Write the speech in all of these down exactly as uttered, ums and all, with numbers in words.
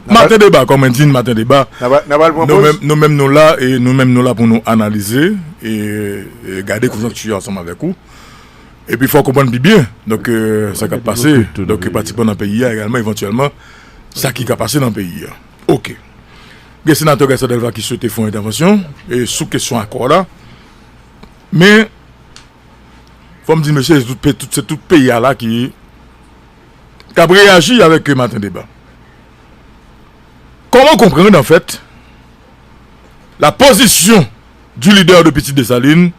Maten deba, kòm mwen di, maten deba. Nou menm, nou menm nou la, e nou menm nou la pou nou analize, e, e gade konjonkti ansanm avèk ou. Epi fò w konprann pi byen, donk, e, sa k ap pase, donk, e, pratikman nan peyi a egalman, evantyèlman, sa ki ka pase nan peyi a. Oke. Gen senatè Guy Delva ki swete fè yon entèvansyon, e sou kesyon akò la. Men, fò m di, mesye, se tout, pe- tout, se tout peyi a la ki, k ap reyaji avèk, e, maten deba. Comment comprendre, en fait, la position du leader de Petite Dessalines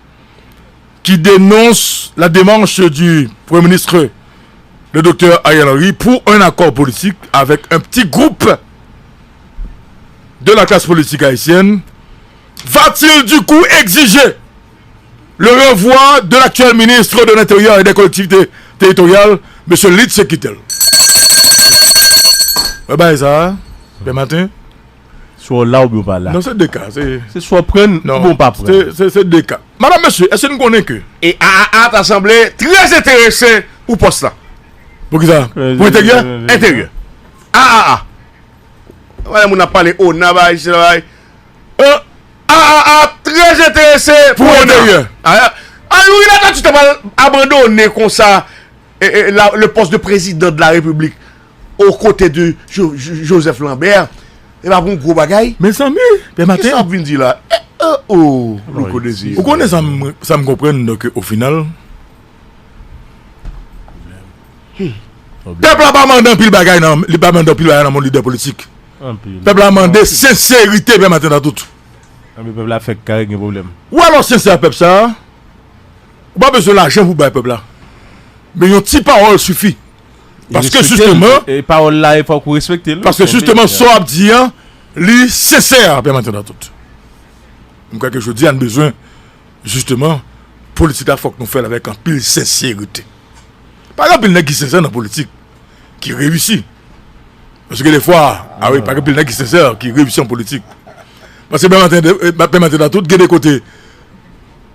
qui dénonce la démarche du Premier ministre, le docteur Ariel Henry, pour un accord politique avec un petit groupe de la classe politique haïtienne? Va-t-il du coup exiger le renvoi de l'actuel ministre de l'Intérieur et des Collectivités Territoriales, M. Litz Sekitel? Wè bagay sa a, Pè Maten? Swa w la oubyen w pa la. Non, se de ka. Se, se swa w pran, non, oubyen w pa pran. Se, se, se de ka. Madam, mesye, èske nou konnen ke e A A A ta sanble trè enterese pou pòs la. Poukisa? Pou enteryè? Enteryè. A A A. Wè, moun ap pale ona, bagay, sila, bagay. Euh, A A A trè enterese pou ona. Pou enteryè. A, a, a, Youri Latortue ta pral abandone konsa, e, e, la, le poste de président de la République aux côtés de Jo- Jo- Joseph Lambert. E pa pou yon gwo bagay. Mezanmi, Pè Maten. Kisa w ap vin di la? E, e, oh, Louko Désir. Ou konnen sa m, sa m konprann, donk, o final, pèp la pa mande anpil bagay nan, li pa mande anpil bagay nan yon lidè politik. Anpil. Pèp la mande senserite, Pè Maten, nan tout. Anpil pèp la fèk kare gen pwoblèm. Ou alò sensè pèp sa a, ou pa bezwen lajan pou bay pèp la. Men yon ti pawòl sifi. Paske jisteman, e pawòl la, e fòk ou respekte l. Paske jisteman, sa w ap di an, li sensè, Pè Maten, nan tout. M kwè ke jodi a, n bezwen, jisteman, politik la, fòk nou fè l avèk anpil senserite. Pa gen anpil nèg ki sensè nan politik, ki reyisi. Paske defwa, a wi, pa gen anpil nèg ki sensè, ki reyisi an politik. Paske Pè Maten, e, Pè Maten, nan tout, gen de kote,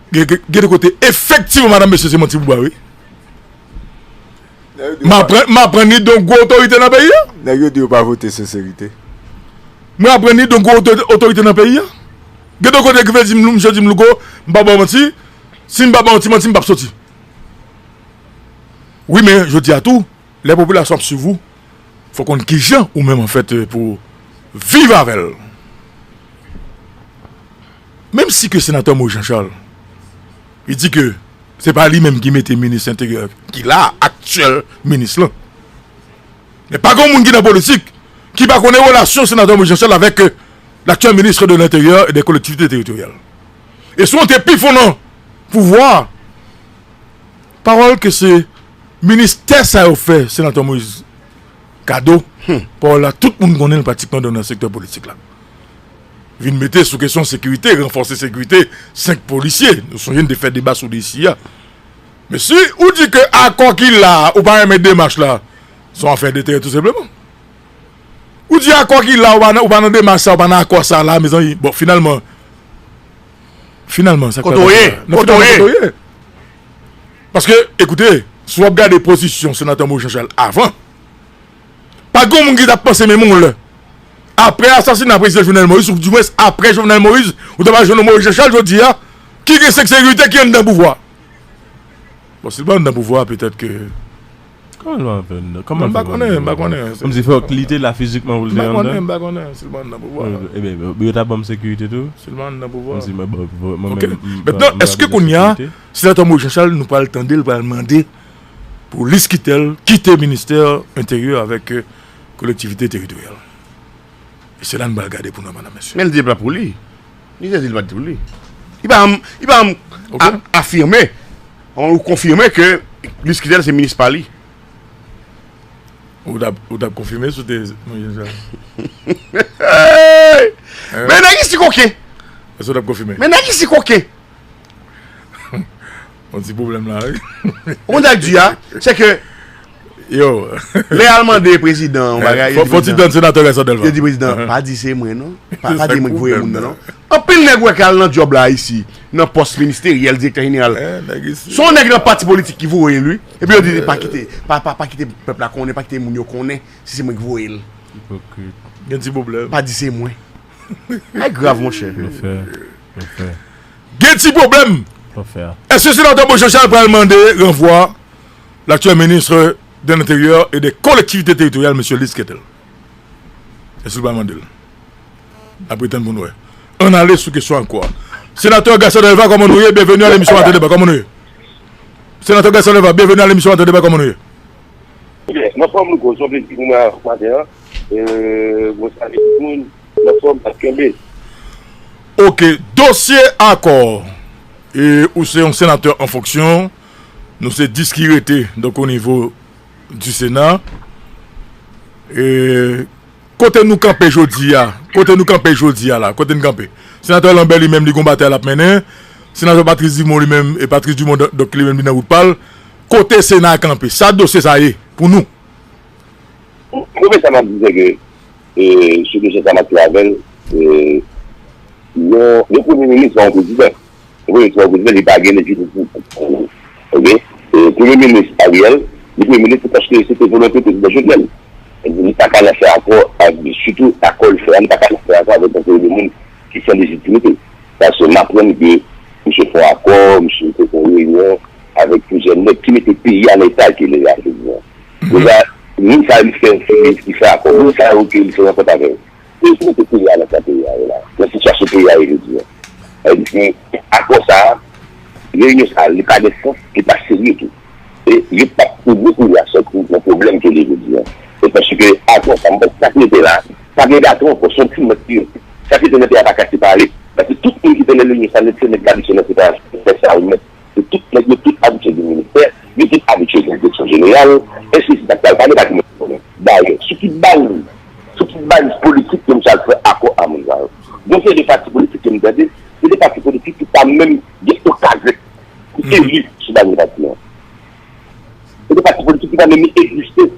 gen, gen, gen de kote, efektivman, madanm, mesye, se manti pou bay, wi. M aprann, m aprann li de yon gwo otorite nan peyi a. Nèg yo di yo pa vote senserite. Mwen aprann li de yon gwo oto- otorite nan peyi a. Gen de kote ki vle di m, misye di m, Louko, m pa ba w manti. Si m pa ba w ti manti, m p ap soti. Wi, men jodi a tou, lè popilasyon ap swiv ou, fò konn kijan ou menm, anfèt, pou viv avè l. Menm si ke senatè Moïse Jean Charles, li di ke se pa li menm ki mete minis enteryè ki la, aktyèl minis lan. Men pa gen moun ki nan politik ki pa konnen relasyon senatè Moïse Jean Charles avèk, euh, l'actuel ministre de l'Intérieur et des Collectivités Territoriales. E si w te pi fon nan pouvwa, pawòl ke se ministè sa yo fè senatè Moïse kado, pawòl la, tout moun konnen l pratikman nan sektè politik la. Vin mete sou kesyon sekirite, ranfòse sekirite, senk polisye. Nou sonje n te fè deba sou li isi a. Men si ou di ke akò ki la a, ou pa renmen demach la, se yon afè denterè tou senpleman. Ou di akò ki la, ou pa nan, ou pa nan demach sa, ou pa nan akò sa la, mezanmi. Bon, finalman, finalman, sa k fè kote w ye? Kote w ye? Paske, ekoute, si w ap gade pozisyon senatè Moïse Jean Charles avan, pa gen moun ki t ap panse menm yon lè. Apre asasina prezidan Jovenel Moïse, ou dimwens apre Jovenel Moïse, ou ta pral jwenn yon Moïse Jean Charles jodi a, ki gen senk sekirite, ki anndan pouvwa. Bon, si l pa anndan pouvwa, petèt ke Kòman l pa anndan? Kòman l fè pa anndan? M pa konnen, m pa konnen. Kòmsi fòk li te la fizikman pou l te anndan? M pa konnen, m pa konnen si l pa anndan pouvwa. Ebyen, yo ta ban m sekirite tou? Si l pa anndan pouvwa. Kòmsi mwen, mwen, mwen menm, m pa bezwen sekirite. Mentnan, èske kounye a, senatè Moïse Jean Charles, nou pral tande l pral mande pou Liz Quitel kite ministè enteryè avèk, euh, kolektivite teritoryal? E se la n pral gade pou nou, madanm, mesye. Men l di l pa pou li. Li te di l pa t pou li. Li pa janm, li pa janm a- afime, ou konfime ke Liz Quitel se minis pa li. Ou t ap, ou t ap konfime si w te, mwen, jan. Men nèg isi koken. Èske w t ap konfime? Men nèg isi koken. Yon ti pwoblèm la, wi. Ou konn sa k di a? Se ke yo, lè y al mande prezidan yon bagay, fò, fò ti tann senatè Guy Delva. Yo di prezidan, pa di se mwen non. Pa, pa di mwen ki voye moun nan non. Anpil nèg wè k al nan djòb la isi, nan pòs ministeryèl, direktè jeneral. Se yon nèg nan pati politik ki voye l, wi. Epi yo di pa kite, pa, pa, pa kite pèp la konnen, pa kite moun yo konnen si se mwen ki voye l. Ipokrit. Gen ti pwoblèm. Pa di se mwen. Ay grav, monchè. Lanfè. Lanfè. Gen ti pwoblèm. Lanfè. Èske senatè Beauchamp Charles pral mande ranvwa l'actuel ministre de l'Intérieur et des Collectivités Territoriales, mesye Lisquet? Èske l pral mande l? N ap tann pou n wè. Ann ale sou kesyon ankò a. Senatè Gaston Delva, kòman nou ye? Byenveni a lemisyon Maten Deba, kòman nou ye? Senatè Gaston Delva, byenveni a lemisyon Maten Deba, kòman nou ye? Nan fòm nou koz yon plezi pou mwen avèk maten an. Mwen salye tout moun. Nan fòm ap kenbe. Ok, dosye akò. E, ou se yon senatè an fonksyon. Nou se dis ki rete, donk o nivo di Sena. E, kote nou kanpe jodi a? Kote nou kanpe jodi a la? Kote n kanpe? Senatè Lambert li menm li gon batay l ap mennen. Senatè Patrice Dumont li menm, e Patrice Dumont donk li menm li nan wout pa l. Kote Sena a kanpe? Sa dosye sa ye pou nou? Premye sa m ap di se ke e, sou dosye sa m ap travay, e, yon, yon premye minis pa yon prezidan. Yon premye minis pa yon prezidan, li pa gen lejitimite pou, pou, ok? E, premye minis Ariel, li premye minis se paske se te volonte prezidan Jovenel. Li pa ka nan fè akò, ak, sitou akò l fè a, li pa ka nan fè akò avèk yon seri de moun ki san lejitimite. Paske m aprann ke misye fè yon akò, misye te fè yon reyinyon avèk plizyè nèg ki mete peyi a nan eta ke li ye a jodi a. Deja, moun sa yo li fè, li fè akò, moun sa yo ke li fè rankont avè yo. Se yo ki mete peyi a nan sa peyi a ye la, nan sitiyasyon peyi a ye jodi a. Sa vle di ke akò sa a, reyinyon sa a, li pa gen sans, li pa serye tou. E yo p ap pwodui pou yo a sòti nan pwoblèm ke li ye jodi a. E paske akò sa, m panse sa ki rete la, pa gen gato ankò, se yon ti mèt ki rete. Sa ki te nan peyi a pa ka separe. Paske tout moun ki te nan reyinyon sa, nèg se nèg ki abitye nan separasyon, nèg sa yo mèt. Se tout nèg yo tout abitye gen ministè, yo tout abitye gen direksyon jeneral, ensi de suite, et cetera. Pa gen pa ki mèt konnen. Dayè, sou ki baz, sou ki baz politik ke misye al fè akò a moun sa yo? Gon seri de pati politik ke m tande, se de pati politik ki pa menm gen okazyon pou eli sou baz pati an. Se de pati politik ki pa menm egziste.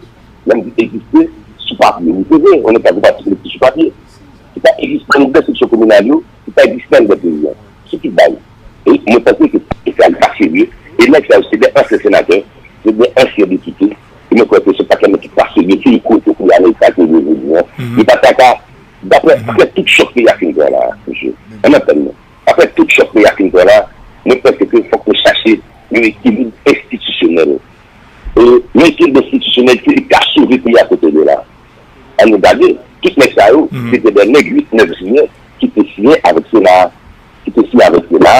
Lè m di egziste, sou papye. Wi, se vre, on nèg ka gen pati politik sou papye. Ki pa egziste anndan seksyon kominal yo, ki pa egziste anndan peyi a. Se ki bay. E mwen panse ke se sa li pa serye. E nèg sa yo, se de ansyen senatè, se de ansyen depite. E mwen kwè ke se pa kèk nèg ki pa serye, ki kote pou y ale sa ke yo vle di an. Yo pa ta ka, daprè, aprè tout chòk peyi a fin pran la, mesye. Ann antann nou. Aprè tout chòk peyi a fin pran la, mwen panse ke fòk nou chache yon ekilib enstitisyonèl. E yon ekilib enstitisyonèl ki ka sove peyi a kote l ye la. Ann nou gade, tout nèg sa yo, se te de nèg uit, nèf jiyè ki te siyen avèk Sena, ki te siyen avèk Sena,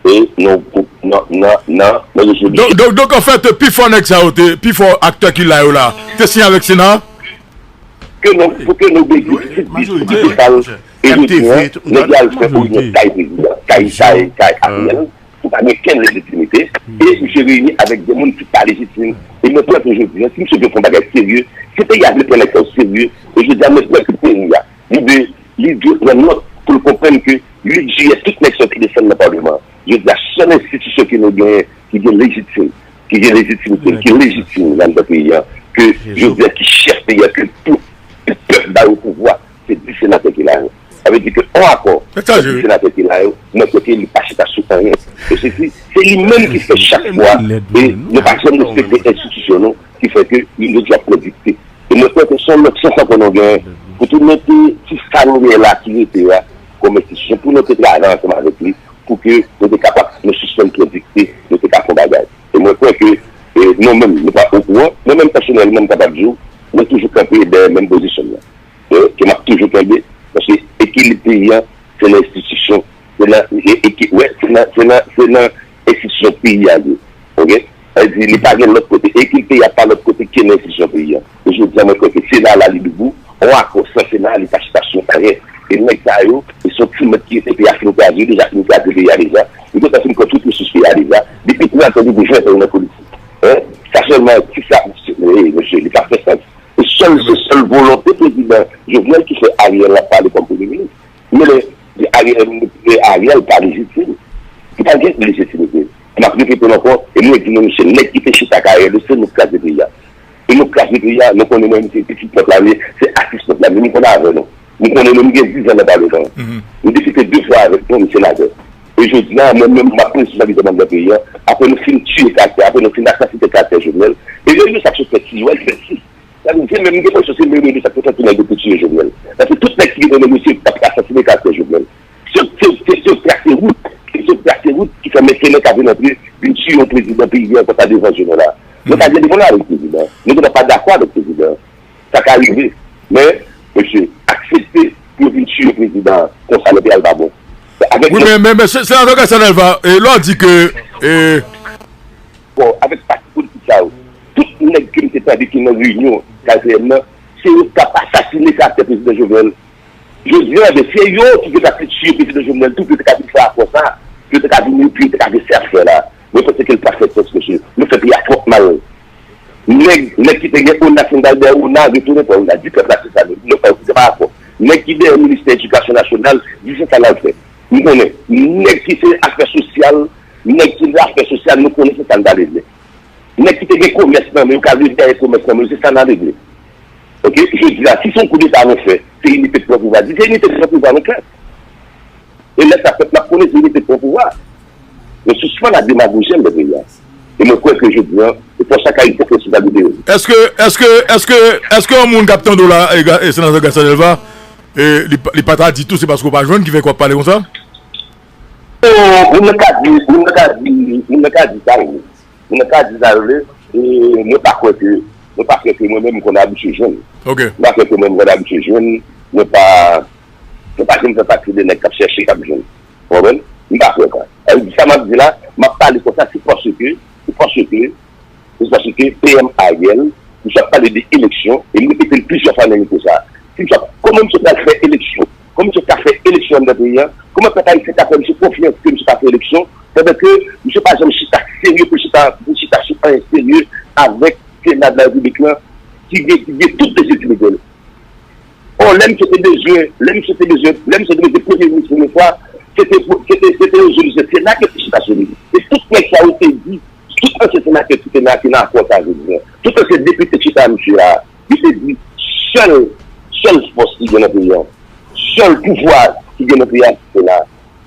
e nan, nan, nan, nan, nan rezolisyon. Donk, donk, donk, anfèt, pi fò nèg sa yo te, pi fò aktè ki la yo la, te siyen avèk Sena? Ke nou, pou ke nou gen jistis, jistis total, e jodi a, nèg yo al fè odyans kay prezidan, kay, kay, kay Ariel, pou pa gen kenn lejitimite, e misye reyini avèk de moun ki pa lejitim. E mwen kwè ke jodi a, si misye vle fè yon bagay serye, si peyi a vle pran nèg sa yo serye, e jodi a, mwen kwè ke peyi a, li dwe, li dwe pran nòt pou l konprann ke uit jiyè, tout nèg sa yo te desann nan palman an. Jodi a, sèl enstitisyon ke nou genyen, ki gen lejitim, ki gen lejitimite, ki lejitim anndan peyi a, ke jodi a, ki chèf peyi a, ke pou, tout pèp ba yo pouvwa, se dis senatè ki la yo. Sa vle di ke on akò, se dis senatè ki la yo, mwen kwè ke li pa chita sou anyen. E se, se li menm ki fè chak fwa, e nou pa janm respekte enstitisyon nou, ki fè ke li gen dwa pran dikte. E mwen kwè ke se yon lòt chans ankò nou genyen pou tou mete ti sa nou genyen la ki rete a kòm enstitisyon, pou nou te travay ansanm avèk li, pou ke nou te kapab, nou sispann pran dikte, nou te ka fè yon bagay. E mwen kwè ke e, nou menm, nou pa okouran. Mwen menm pèsonèlman, m kapab di w, mwen toujou kanpe dèyè menm pozisyon m nan. E, ke m ap toujou kenbe, paske ekilib peyi a, se nan enstitisyon, se nan, e, e, ki, wè, se nan, se nan, se nan enstitisyon peyi a li ye. Ok? Sa vle di, li pa gen lòt kote. Ekilib peyi a pa lòt kote ke nan enstitisyon peyi a. E jodi a, mwen kwè ke Sena la, li debou. On akò san Sena, li pa chita sou anyen. E nèg sa yo, e se yon ti mèt ki rete peyi a fin kraze, yo deja fin kraze peyi a deja. Yo gentan fin pran tout resous peyi a deja. Depi trant an, depi ven an, yo nan politik. Hein? Sa sèlman, ti sa, e, mesye, li pa fè sans. E sèl, se sèl volonte prezidan Jovenel ki fè Ariel la pale kòm premye minis. Men lè di Ariel, Ariel pa lejitim. Li pa gen lejitimite. M ap repete l ankò, e mwen di nou, mesye, nèg ki te chita ak Ariel yo, se nou k kraze peyi a. E nou k kraze peyi a, nou konnen mwen, m se pitit pèp la m ye, se atis pèp la m ye, m konn avè nou. Nou konnen nou, m gen diz an nan palman an. M depite de fwa avèk nou, m senatè. E jodi a, mwen menm, m ap pran responsablite anndan peyi a. Apre nou fin tiye karaktè, apre nou fin asasinen karaktè Jovenel. E reyinyon sa k sot fèt sis, wè, l fèt sis. Sa vle di, se menm gen pwosyon, se menm de sa k te fè tou nèg yo te tiye Jovenel. Paske tout nèg ki te negosye t ap asasine karaktè Jovenel. Se yo, se yo, se yo trase wout, se yo trase wout ki fè Mèsenè ka vin antre, vin tiye yon prezidan peyi a konsa devan je nou la. Nou pa gen de pwoblèm avèk prezidan. Nou gentan pa dakò avèk prezidan. Sa ka rive. Men, mesye, aksepte pou yo vin tiye prezidan konsa nan peyi a, l pa bon. Avèk Wi, men, men, men se, se nan kaka sa, Delva, e lè w di ke, e, Bon, avèk pati politik sa yo, tout nèg ke m te tande ki nan reyinyon K T M nan, se yo k t ap asasine karaktè prezidan Jovenel. Jodi a, ben, se yo ki te ka fè tiye prezidan Jovenel tou, pou yo te ka vin fè akò sa, pou yo te ka vin, pou yo te ka vin fè afè la. Mwen panse ke l pa fè sans, mesye. Nou fè peyi a twòp mal. Nèg, nèg ki te gen ona, Sendal dèyè ona, retounen pran ona. Di pèp la se sa nou, nou fè, se pa akò. Nèg ki dèyè ministè edikasyon nasyonal, di se sa n al fè. M konnen. Nèg ki se afè sosyal, nèg ki se afè sosyal, nou konnen se sa n ta regle. Nèg ki te gen komès nan men yo, k al dèyè komès nan men yo, se sa n a regle. Oke? Jodi a, si se yon koudeta nou fè, se inite pou pran pouvwa. Di se inite pou pran pouvwa, nou klè. E lè sa fèt, n ap konnen se inite pou pran pouvwa. Men sispann ak demagoji anndan peyi a. E mwen kwè ke jodi a, e fò chak Ayisyen pran responsablite yo. Èske, èske, èske, èske yon moun k ap tande w la, e, ga- e, Senatè Garcin Delva, e, li, pa- li pa ta di tou se paske w pa jwenn ki fè ke w ap pale konsa? Oh, moun nan ka di, moun nan ka di, moun nan ka di sa, wi. Moun nan ka di sa, wi. E mwen pa kwè ke, mwen pa kwè ke mwen menm m konn abitye jwenn. Ok. Mwen pa kwè ke mwen m konn abitye jwenn. Mwen pa, mwen pa janm fè pati de nèg k ap chèche, k ap jwenn. Ou konprann? M pa kwè sa. Sa vle di, sa m ap di la, m ap pale konsa, se paske, se paske, se paske P M Ariel, misye ap pale de eleksyon, e m repete l plizyè fwa nan mikwo sa. Si misye ap, kòman misye pral fè eleksyon? Kòman misye ka fè eleksyon anndan peyi a? Kòman pèp ayisyen ka fè misye konfyans ke misye ka fè eleksyon, pandan ke misye pa janm chita serye pou chita, pou chita sou anyen serye avèk Sena de la Repiblik lan, ki gen, ki gen tout lejitimite l? Ò, lè misye te bezwen, lè misye te bezwen, lè misye te bezwen premye minis premye fwa, se te, se te, se te rezolisyon Sena ki te chita sou li. E tout nèg sa yo te di, tout ansyen senatè ki te nan, ki nan akò sa jodi a, tout ansyen depite ki chita misye a, yo te di, sèl, sèl fòs ki gen nan peyi a, sèl pouvwa ki gen nan peyi a, se Sena.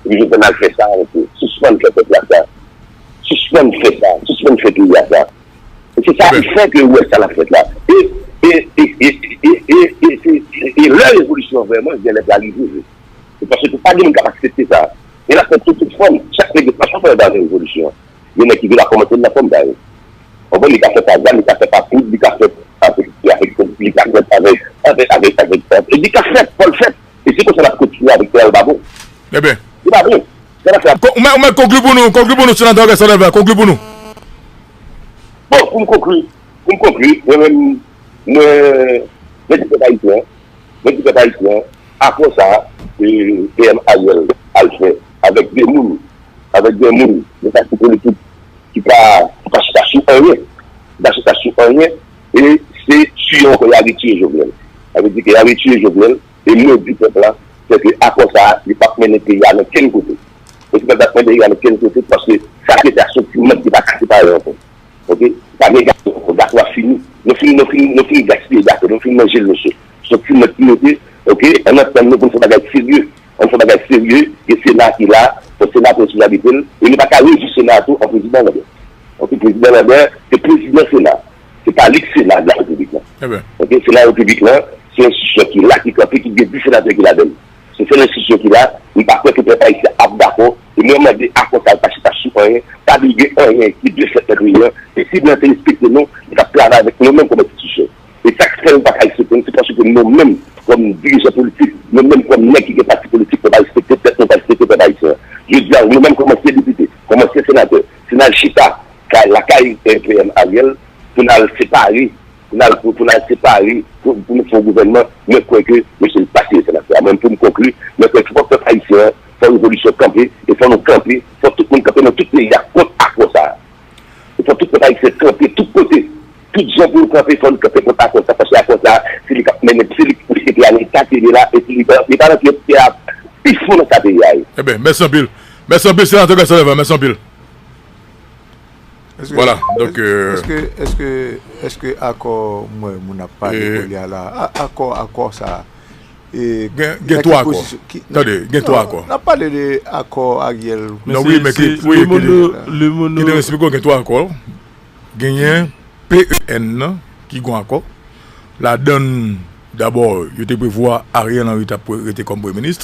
Epi Jovenel fè sa, sispann fè pèp la sa. Sispann fè sa, sispann fè peyi a sa. E se sa ki fè ke ou wè sa l ap fèt la. E, e, e, e, e, e, e, e, e, e lè revolisyon vrèman, genlè pral rive vre. Se paske pa gen moun k ap aksepte sa. E l ap fèt sou tout fòm. Chak nèg yo pa chwazi fè bagay revolisyon. Gen nèg ki vin la kòmanse nan fòm sa yo. Konprann? Li ka fèt pa zam, li ka fèt pa poud, li ka fèt avèk, avèk, li ka fèt avèk, avèk, avèk, avèk, avèk, e li ka fèt, fò l fèt. E se konsa n ap kontinye avèk peyi a, li pa bon. Ebyen. Li pa bon. Sa n ap fè a. Ou mèt, ou mèt konkli pou nou, konkli pou nou, Senatè Gaston Delva, konkli pou nou. Bon, pou m konkli, pou m konkli, mwen menm, mwen, mwen di pèp ayisyen, mwen di pèp ayisyen, akò sa, e, PM Ariel al fè avèk de moun, avèk de moun, de pati politik ki pa, ki pa chita sou anyen, ki pa chita sou anyen, e se tiye ankò y a retire Jovenel. Sa vle di ke y a retire Jovenel, e mwen di pèp la, se ke akò sa a, li p ap mennen peyi a nan kenn kote. E se pèp la p ap mennen peyi a nan kenn kote, paske sa ki te a se yon ti mant ki pa ka separe ankò. Oke? Pa gen gato ankò, gato a fini. Nou fin, nou fin, nou fin gaspiye gato, nou fin manje l, mesye. Se yon ti mant ki rete, oke? Ann antann nou pou n fè bagay serye. Ann fè bagay serye, gen Sena ki la, fò Sena pran responsablite l, e nou pa ka redui Sena a tou an prezidan Lambert. Paske prezidan Lambert, se prezidan Sena. Se pa li k Sena de la Repiblik lan. Oke, Sena Repiblik lan, se yon enstitisyon ki la, ki kanpe, ki gen dis senatè ki ladan l. Se sèl enstitisyon ki la, m pa kwè ke pèp ayisyen ap dakò, e mwen mande akò sa yo pa chita sou anyen, pa vle gen anyen ki dwe fèt nan peyi an, e si blan te respekte nou, li t ap travay avèk nou menm kòm enstitisyon. E sa k fè nou pa ka respekte nou, se paske nou menm, kòm dirijan politik, nou menm kòm nèg ki gen pati politik, nou pa respekte tèt nou, pa respekte pèp ayisyen an. Jodi a, nou menm kòm ansyen depite, kòm ansyen senatè, si n al chita kay, lakay, eh, PM Ariel, pou n al separe, pou n al, pou, pou n al separe, pou, pou nou fè yon gouvènman, mwen kwè ke mesye l pa serye senatè a. Mwen, pou m konkli, mwen kwè ke fòk pèp ayisyen an, fò revolisyon kanpe, e fò nou kanpe, fò tout moun kanpe nan tout peyi a kont akò sa a. E fò tout pèp ayisyen kanpe tout kote, tout jan pou yo kanpe, fò nou kanpe kont akò sa, paske akò sa, se li k ap mennen, se li k pouse peyi a nan eta ke li ye la, e se li, li pa nan pye peyi a pi fon nan sa peyi a ye. Ebyen, mèsi anpil. Mèsi anpil, Senatè Gaston Delva, mèsi anpil. Vwala, donk, euh, èske, èske, èske akò, mwen, moun ap pale kounye a la, a- akò, akò sa, e, gen, gen twa akò. Tande, gen twa akò. N ap pale de akò Ariel. Non, wi, men ki, wi, ki te, ki te eksplike w gen twa akò. Genyen P E N nan, ki gon akò. Ladann, dabò, yo te prevwa Ariel Henry t ap pre- rete kòm premye minis.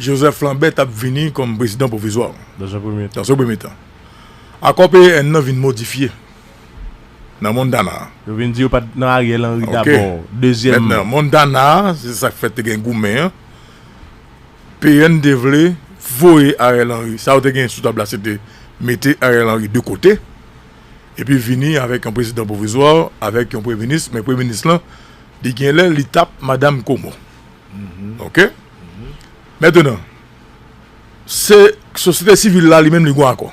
Joseph Lambert t ap vini kòm prezidan pwovizwa. Dans un premier temps. Dans un premier temps. Akò P N nan vin modifye nan Montana. Yo vin di yo pa t nan Ariel Henry dabò. Dezyèmman. Mentnan, Montana, se sa k fè te gen goumen an. P N te vle voye Ariel Henry. Sa yo te gen sou tab la, se te mete Ariel Henry de kote, epi vini avèk yon prezidan pwovizwa, avèk yon premye minis, men premye minis lan, li gen lè li t ap Madam Cuomo. Oke? Mentnan, se sosyete sivil la, li menm, li gon akò.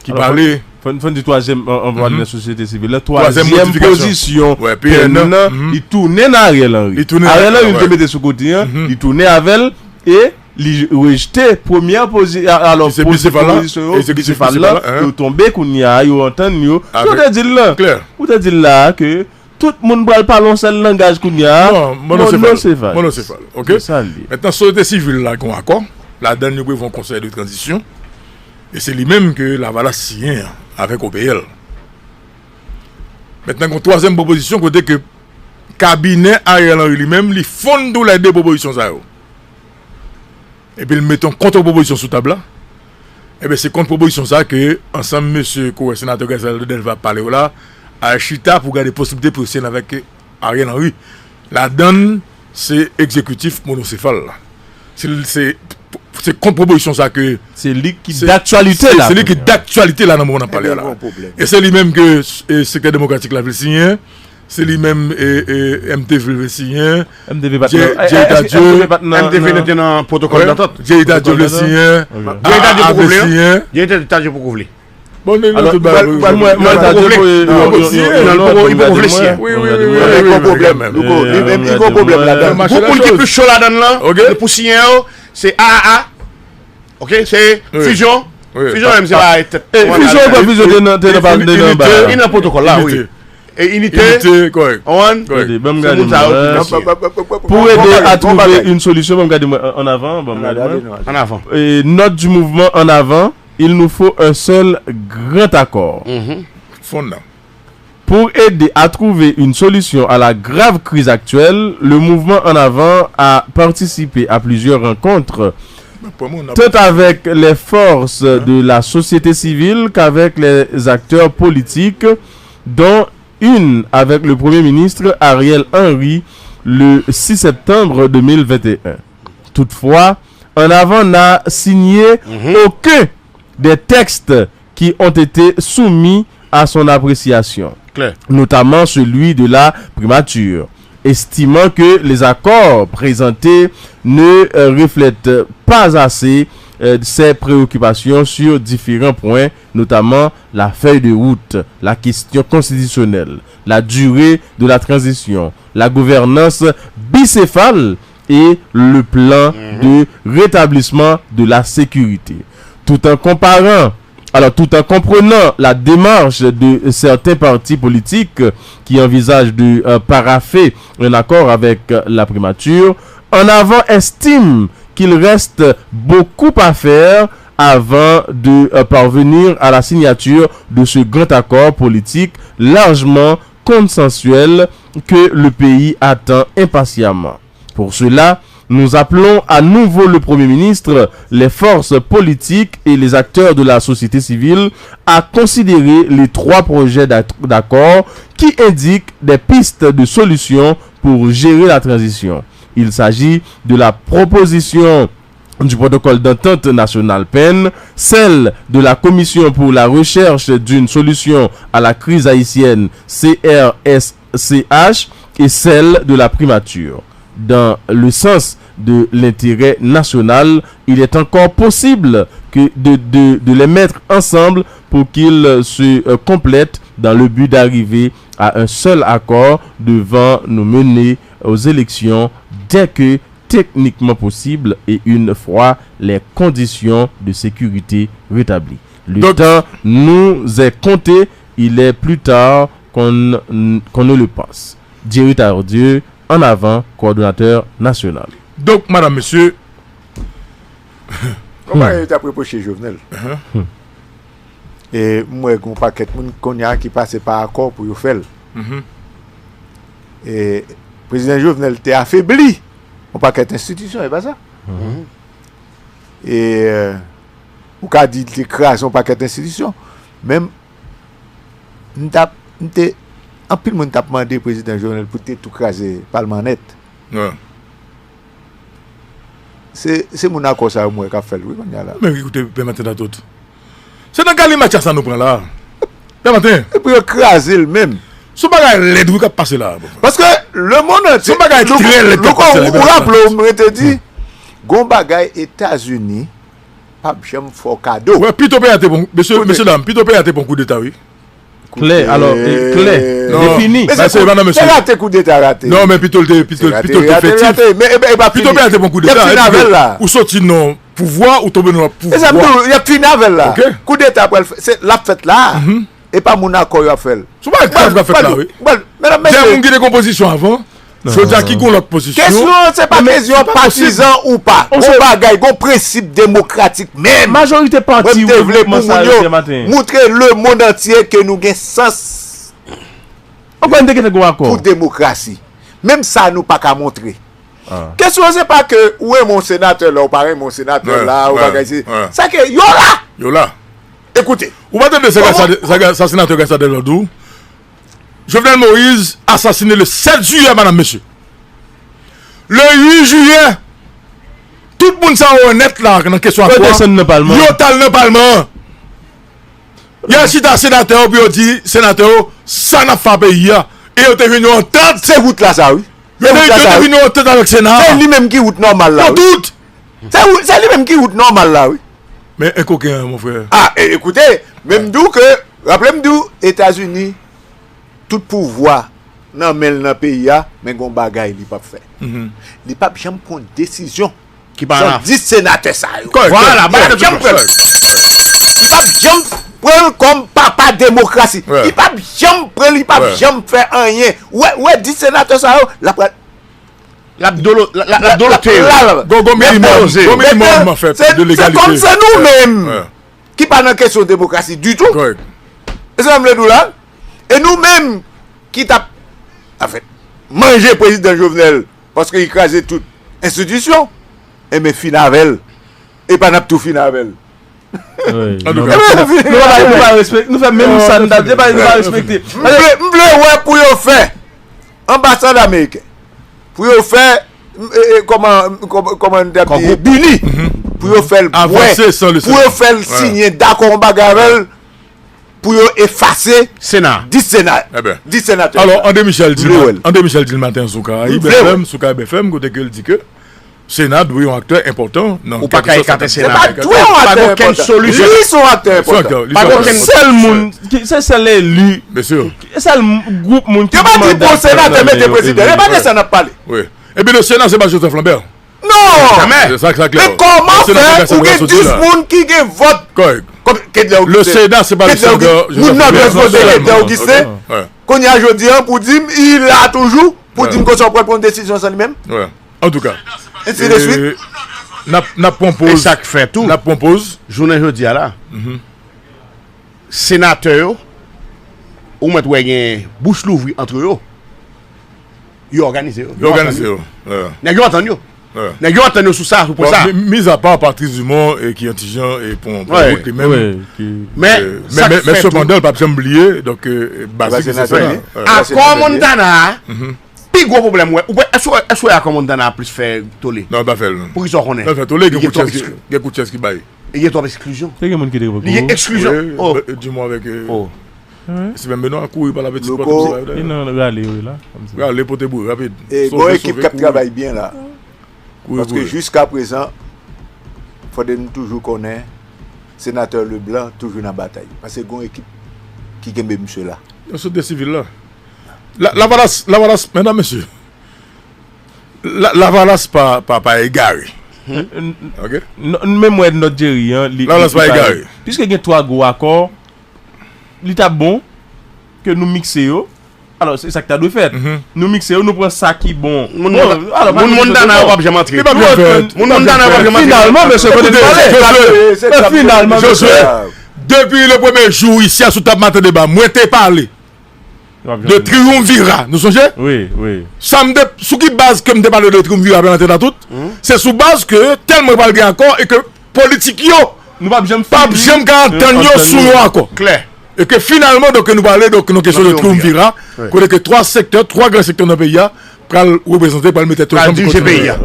Ki pale. Fò n di twazyèm, an, an pale nan sosyete sivil la, twazyèm pozisyon P N nan, li tounen nan Ariel Henry. Ariel Henry te mete sou kote an, li tounen avè l, e li rejte premyè pozisyon, alò, pozisyon yo, Bicefal la, yo tonbe kounye a, yo antann yo. Ou te di l la, ou te di l la ke tout moun pral pale yon sèl langaj kounye a, monosefal. Monosefal, oke? Mentnan, sosyete sivil la gen yon akò, ladann yo prevwa yon konsèy de tranzisyon, e se li menm ke Lavalas siyen an avèk O P L. Mentnan, gen yon twazyèm pwopozisyon kote ke kabinè Ariel Henry li menm, li fonn toulède pwopozisyon sa yo. Epi l mete yon kont-pwopozisyon sou tab la. Ebyen, se kont-pwopozisyon sa ke ansanm mesye ke w wè senatè Gaël Saint-André Delva ap pale yo la, al chita pou gade posiblite pou yo siyen avèk Ariel Henry. Ladann, se egzekitif monosefal la. Se, se, se kont-pwopozisyon sa ke se li ki daktyalite la. Se li ki daktyalite la nan moman n ap pale a la. E se li menm ke, e, sektè demokratik la vle siyen. Se li menm, e, e, M T V vle siyen. M T V pa t nan, Jerry Tardieu. M T V pa t nan pwotokòl dantant. Jerry Tardieu vle siyen. Jerry Tardieu poko vle, non? Jerry Tardieu poko vle. Bon, nou, nou tout bagay. Mwen, mwen, Tardieu poko vle siyen. Non, li poko vle siyen. Wi, wi, wi. Li gon pwoblèm. Li gon pwoblèm ladan. Pou moun ki pi cho ladann lan, pou siyen yo, se A A A. Oke, se Fusion. Fusion menm se pa tèt. E Fusion, Fusion te nan, te nan, te nan ba. Li nan pwotokòl la, wi. E Inite. Inite, kòrèk. Ou konprann? Kòrèk. Se moun sa yo ki nan siyen. Pou ede a trouve yon solisyon, ban m gade mwen, an avan, ban m gade mwen. An avan. E, note du mouvement En Avant, il nous faut un seul grand accord. Fonn nan. Pour aider à trouver une solution à la grave crise actuelle, le mouvement En Avant a participé à plusieurs rencontres, tant avec les forces de la société civile qu'avec les acteurs politiques, dont une avec le Premier ministre Ariel Henry le six septembre deux mille vingt et un. Toutefois, En Avant n'a signé aucun des textes qui ont été soumis à son appréciation, notamment celui de la primature, estimant que les accords présentés ne, euh, reflètent pas assez, euh, ses préoccupations sur différents points, notamment la feuille de route, la question constitutionnelle, la durée de la transition, la gouvernance bicéphale et le plan de rétablissement de la sécurité. Tout en comparant, alors, tout en comprenant la démarche de certains partis politiques qui envisagent de, euh, parapher un accord avec, euh, la primature, En Avant estime qu'il reste beaucoup à faire avant de, euh, parvenir à la signature de ce grand accord politique largement consensuel que le pays attend impatiemment. Pour cela, nous appelons à nouveau le Premier ministre, les forces politiques et les acteurs de la société civile à considérer les trois projets d'ac- d'accord qui indiquent des pistes de solution pour gérer la transition. Il s'agit de la proposition du protocole d'entente nationale PEN, celle de la Commission pour la recherche d'une solution à la crise haïtienne, C R S C H, et celle de la primature. Dans le sens de l'intérêt national, il est encore possible que de, de, de les mettre ensemble pour qu'ils se, euh, complètent dans le but d'arriver à un seul accord devant nous mener aux élections dès que techniquement possible et une fois les conditions de sécurité rétablies. Le temps nous est compté, il est plus tard qu'on n- qu'on ne le pense. Jerry Tardieu, En Avant, coordonnateur national. Donk, madanm, mesye, Konpayi yo t ap repwoche Jovenel. E m wè gen yon pakèt moun kounye a ki pase pa akò pou yo fè l. e, prezidan Jovenel te afebli yon pakèt enstitisyon, e pa sa? E, e, ou ka di li te kraze yon pakèt enstitisyon, men m t ap, m te, anpil moun t ap mande prezidan Jovenel pou te tou kraze palman nèt. Se, se moun akò sa yo m wè k ap fè l wi kounye a la. Men ki koute pèmèt nan tout. Se nan galimachya sa nou pran la. Pèmèt. E pou yo kraze l menm. Se yon bagay lèd wi k ap pase la. Paske lemonn antye. Se yon bagay trè lèd k ap pase la. Ou raple w mwen te di, gon bagay Etazini p ap janm fè w kado. Wè, pito peyi a te pran, mesye, mesye dam, pito peyi a te pran koudeta wi. Klè, alò, e, klè, defini. Mesye, se pa nan mesye. Te rate koudeta, rate. Non, men pito l te, pito l, pito l te fètif. Men e pa fini. Pito peyi a te pran koudeta. Y ap fin avè l la. Ou soti nan pouvwa, ou tonbe nan lòt pouvwa. E sa m di w, y ap fin avè l la. Koudeta pral fè, se, l ap fèt la. E pa moun akò yo ap fè l. Se yon bagay grav k ap fèt la wi. Medam, mesye. Dèyè moun ki te gon pozisyon avan. Jodi a ki gon lòt pozisyon. Kesyon an se pa kesyon patizan ou pa. Gon bagay, gon prensip demokratik menm. Majorite pati ou te vle pou moun yo montre lemonn antye ke nou gen sans. Ankò n te gentan gon akò pou demokrasi. Menm sa nou pa ka montre. Kesyon an se pa ke ou renmen yon senatè la, ou pa renmen yon senatè la, ou bagay se. Sa ke yo la. Yo la. Ekoute. Ou pa tande sa, sa, sa senatè Gassard Delva di w? Jovenel Moïse asasine le sept juillet, madam, mesye. Le uit jiyè, tout moun sa yo onèt la nan kesyon a fwa, yo t al nan palman an. Y al chita senatè yo pou yo di senatè yo sa n ap fè a peyi a. E yo te jwenn yon antant. Se wout la sa wi. Yo te, yo te jwenn yon antant avèk Sena a. Se li menm ki wout nòmal la wi. Pou tout. Se ou, se li menm ki wout nòmal la wi. Men en koken an, mon frè. A, e, ekoute, men m di w ke, raple m di w, Etazini, tout pouvwa nan men l nan peyi a, men gon bagay li p ap fè. Li p ap janm pran desizyon. Ki pa la. Dis senatè sa yo. Kòrèk. Vwala, bagay la janm pran. Li p ap janm pran l kòm papa demokrasi. Li p ap janm pran l, li p ap janm fè anyen. Ou wè, ou wè dis senatè sa yo, l ap pral L ap dolo, l ap, l ap dolote yo. Gon, gon minimòm, gon minimòm, an fèt, de legalite. Se kòm se nou menm ki pa nan kesyon demokrasi ditou. E sa m vle di w la. E nou menm ki t ap, anfèt, manje prezidan Jovenel paske li kraze tout enstitisyon, enben fin avè l. E pa n ap tou fin avè l. Antouka. Nou pa, nou pa respekte, nou fè menm sa nou t ap di, nou pa respekte. M vle, m vle wè pou yo fè anbasad ameriken. Pou yo fè, e, e, kòman, kòman, kòman nou t ap di, Bini. Pou yo fè l bwè. Pou yo fè l siyen dakò yon bagay avè l. Pou yo efase dis sena, dis senatè. Alò, André Michel di, André Michel di l maten sou Karayib F M, sou Karayib F M, kote ke l di ke Sena dwe yon aktè enpòtan nan kèlkeswa sa k ap fèt. Ou pa ka ekate Sena. Sena pa dwe yon aktè enpòtan. Li se yon aktè enpòtan. Pa gen okenn sèl moun, se sèl eli. Sèl gwoup moun ki mande. Yo pa di pou senatè mete prezidan. E pa de sa n ap pale. Epi le Sena se pa Joseph Lambert. Non. Jamè. Se sa k klè. Men kòman fè ou gen dis moun ki gen vòt? Kòrèk. Le Sena se pa le Sena. Moun nan dwe vote Edè Ogisten. Kounye a jodi a pou di m li la toujou, pou di m konsa w pral pran yon desizyon san li menm. Antouka. Ensi de swit. N ap, n ap pran poz. E sa k fè tou, n ap pran poz. Jounen jodi a la, senatè yo, ou mèt wè gen bouch louvri ant yo. Yo òganize yo. Yo òganize yo. Nèg yo antann yo. Nèg yo antann yo sou sa, sou pwen sa. Bon, mi, mis à part Patrice Dumont e ki yon ti jan e pran, pran wout li menm. Men, men, men sepandan, l p ap janm bliye, donk, baz li se sa. Akò Montana a, pi gwo pwoblèm, wè. Ou wè, èske, èske w wè akò Montana a plis fè tole? Non, l pa fè l, non. Pou ki sa w konnen? L pa fè tole, gen kout chèz ki, gen kout chèz ki bay. Li gen twòp eksklizyon. Te gen moun ki te poko. Li gen eksklizyon. Dumont avèk, e, Steven Benoît kouri pale avèk ti pòt. Li nan rale yo la. Rale pote boure rapid. E gon ekip k ap travay byen la. Paske jiska prezan, fòde nou toujou konnen senatè Leblanc toujou nan batay. Paske gon ekip ki kenbe misye la. Yo sot de sivil la. La, Lavalas, Lavalas, medam, mesye. La, Lavalas pa, pa, pa egare. Ok? N, n, menm wè Nòt Jerry an, li, Lavalas li pa egare. Piske gen twa gwo akò, li t ap bon ke nou mikse yo. Alò, se sa k ta dwe fèt. Nou mikse yo, nou pran sa ki bon. Moun, bon, moun, alò, moun Montana yo p ap janm antre. Li p ap janm fèt. Moun Montana yo p ap janm antre. Finalman, mesye, kote n pale? Finalman, mesye. Depi le premye jou isi a sou tab Maten Deba, mwen te pale. de triumvira, nou sonje? Wi, wi. Sa m te, sou ki baz ke m te pale de triumvira, Bernard Tetatout? Se sou baz ke tèlman pral gen akò e ke politik yo Nou p ap janm p ap janm ka antann yo sou yon akò. Klè. E ke finalman, donk, nou pale, donk, nan kesyon de triumvira, kote ke twa sektè, twa gran sektè nan peyi a, pral reprezante, pral mete tèt yo ansanm pou kontinye.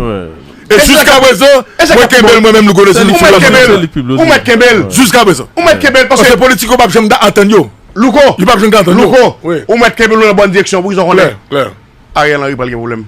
E jiska prezan, mwen kenbe l mwen menm, Louko, de se li ki Ou mèt kenbe l. Ou mèt kenbe l. Jiska prezan. Ou mèt kenbe l paske Paske politik yo p ap janm ka antann yo. Louko, Yo p ap janm ka antann yo. Louko, Wi. Ou mèt kenbe l nan bòn direksyon, pou kisa w konnen? Klè, klè. Ariel Henry pral gen pwoblèm.